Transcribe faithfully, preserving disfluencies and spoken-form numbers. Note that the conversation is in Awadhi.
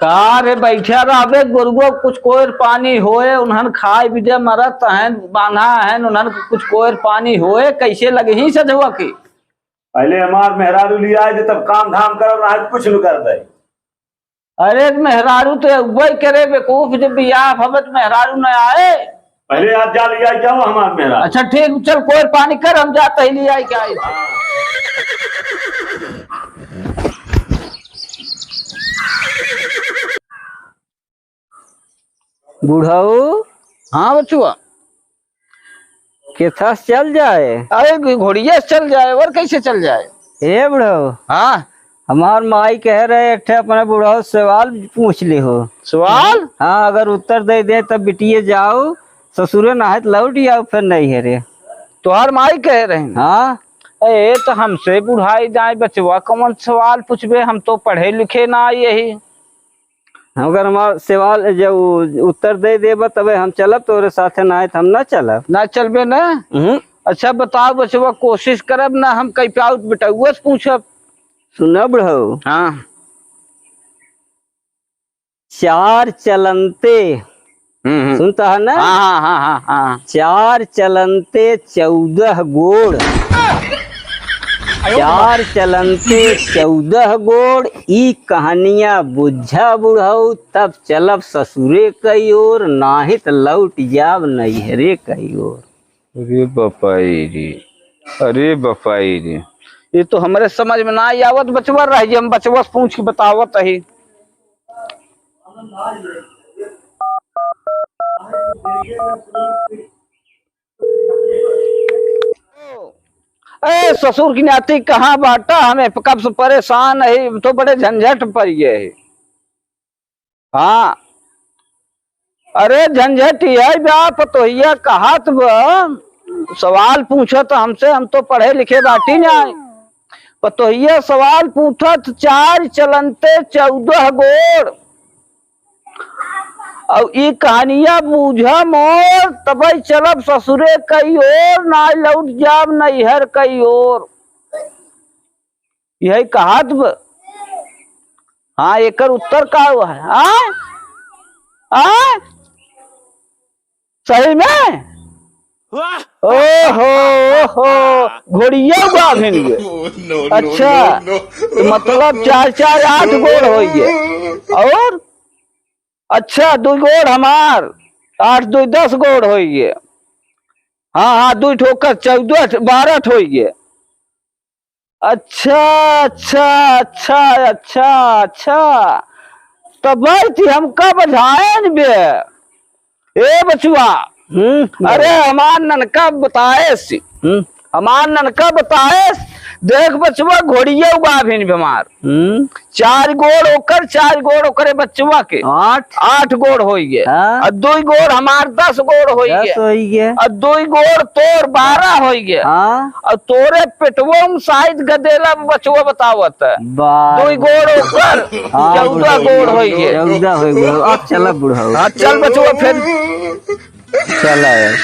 का रे, बैठा रहबे, गोरुआ कुछ कोयर पानी होए, उन्हन खाए बिजे मरत हैं, बान्हा हैं, उन्हन कुछ कोयर पानी होए, कैसे लगही सजवा के? पहले हमार मेहरारू लियाए दे, तब काम धाम करब, ना कुछ न कर दे। अरे, मेहरारू तो अउबे करे बेवकूफ, जब बियाह भवत मेहरारू न आए। पहले आप जा लियाए, क्या हुआ हमार मेहरारू? अच्छा ठीक, चल कोयर पानी कर, हम जाते ही लियाए क्या है। बुढ़ऊ। हाँ बचुआ। केथा से चल जाए? अरे घोड़िया से चल जाए, और कैसे चल जाए? ए बुढ़ऊ। हाँ। हमार माई कह रहे, एक ठे अपने बुढ़ऊ से सवाल पूछ लिहो। सवाल? हाँ, अगर उत्तर दे दे तब बिटिये जाओ ससुरे, नाहित लौट आओ फिर नैहरे। तोहार माई कह रहे? हाँ। ए, तो हमसे बुढ़ाई जाए बचवा, कौन सवाल पूछबे, हम तो पढ़े लिखे ना आई यही। अगर हमार सवाल जब उ-, उत्तर दे देबा, तबे हम चलब तोरे साथे, नाहीं त हम ना चलब। ना चलबे ना? हम्म। अच्छा बताओ बचवा, कोशिश करब ना हम कई पाउत बेटउआ से पूछब। सुना बुढ़ऊ। हाँ। चार चलंते। हम्म, हम्म। सुनता है ना? हाँ, हाँ, हाँ, हाँ, हाँ। चार चलंते चौदह गोड़। चार चलंते चौदह गोड़, ई कहनिया बुझा बुढ़ऊ, तब चलब ससुरे कई ओर, नाहीं त लौट जाब नैहरे कई ओर। अरे बपाई रे, अरे बपाई रे, ये तो हमरे समझ में ना आवत बचवा, रह जे हम बचवा से पूछ के बतावत ही। ए ससुर की नाती कहाँ बाटा? हमें कब से परेशान है, तो बड़े झंझट में पड़ गए है। हाँ। अरे झंझट यही बा, पतोहिया कहत बा, सवाल पूछत हमसे, हम तो पढ़े लिखे बाटी नाहीं। पतोहिया सवाल पूछत, चार चलंते चौदह गोड़। अब ई कहानिया बूझा मोर, तबई चलब ससुरे कई ओर, ना लौट जाब नैहर कई ओर। यही कहत ब-, हाँ, एकर उत्तर का हुआ है? हाँ? हाँ? सही में? वाह! ओहो, ओहो, घोड़िया गाभिन ये। No, no, अच्छा, no, no। तो मतलब चार चार आठ गोड़ होइए। और? अच्छा, दुई गोड़ हमार, आठ दुई दस गोड़ होइए। हाँ, हाँ, दुई ठोकर चौदह, बारह ठो होइए। अच्छा, अच्छा, अच्छा, अच्छा, अच्छा। तब भाई ती हमका बझाएन बे। ए बचुआ, हम्म, अरे हमार ननका बताएस, हम्म। हमार ननका बताएस, देख बचुआ घोड़िया गाभिन बे हमार। हम्म। चार गोड़ ओकर, चार गोड़ ओकरे बचवा के। आठ। आठ गोड़ होइए। हाँ। और दुई गोड़ हमार दस गोड़ होइए। दस होइए। और दुई गोड़ तोर बारह होइए। हाँ। और तोरे पेटवो में शायद गदेला बचवा बतावत है। बारह। दुई गोड़ ओकर, हाँ, चौदह गोड़ होइए। चौदह हो गए। अब चला बुढ़ऊ। हाँ, चल बचवा फिर। चला यार।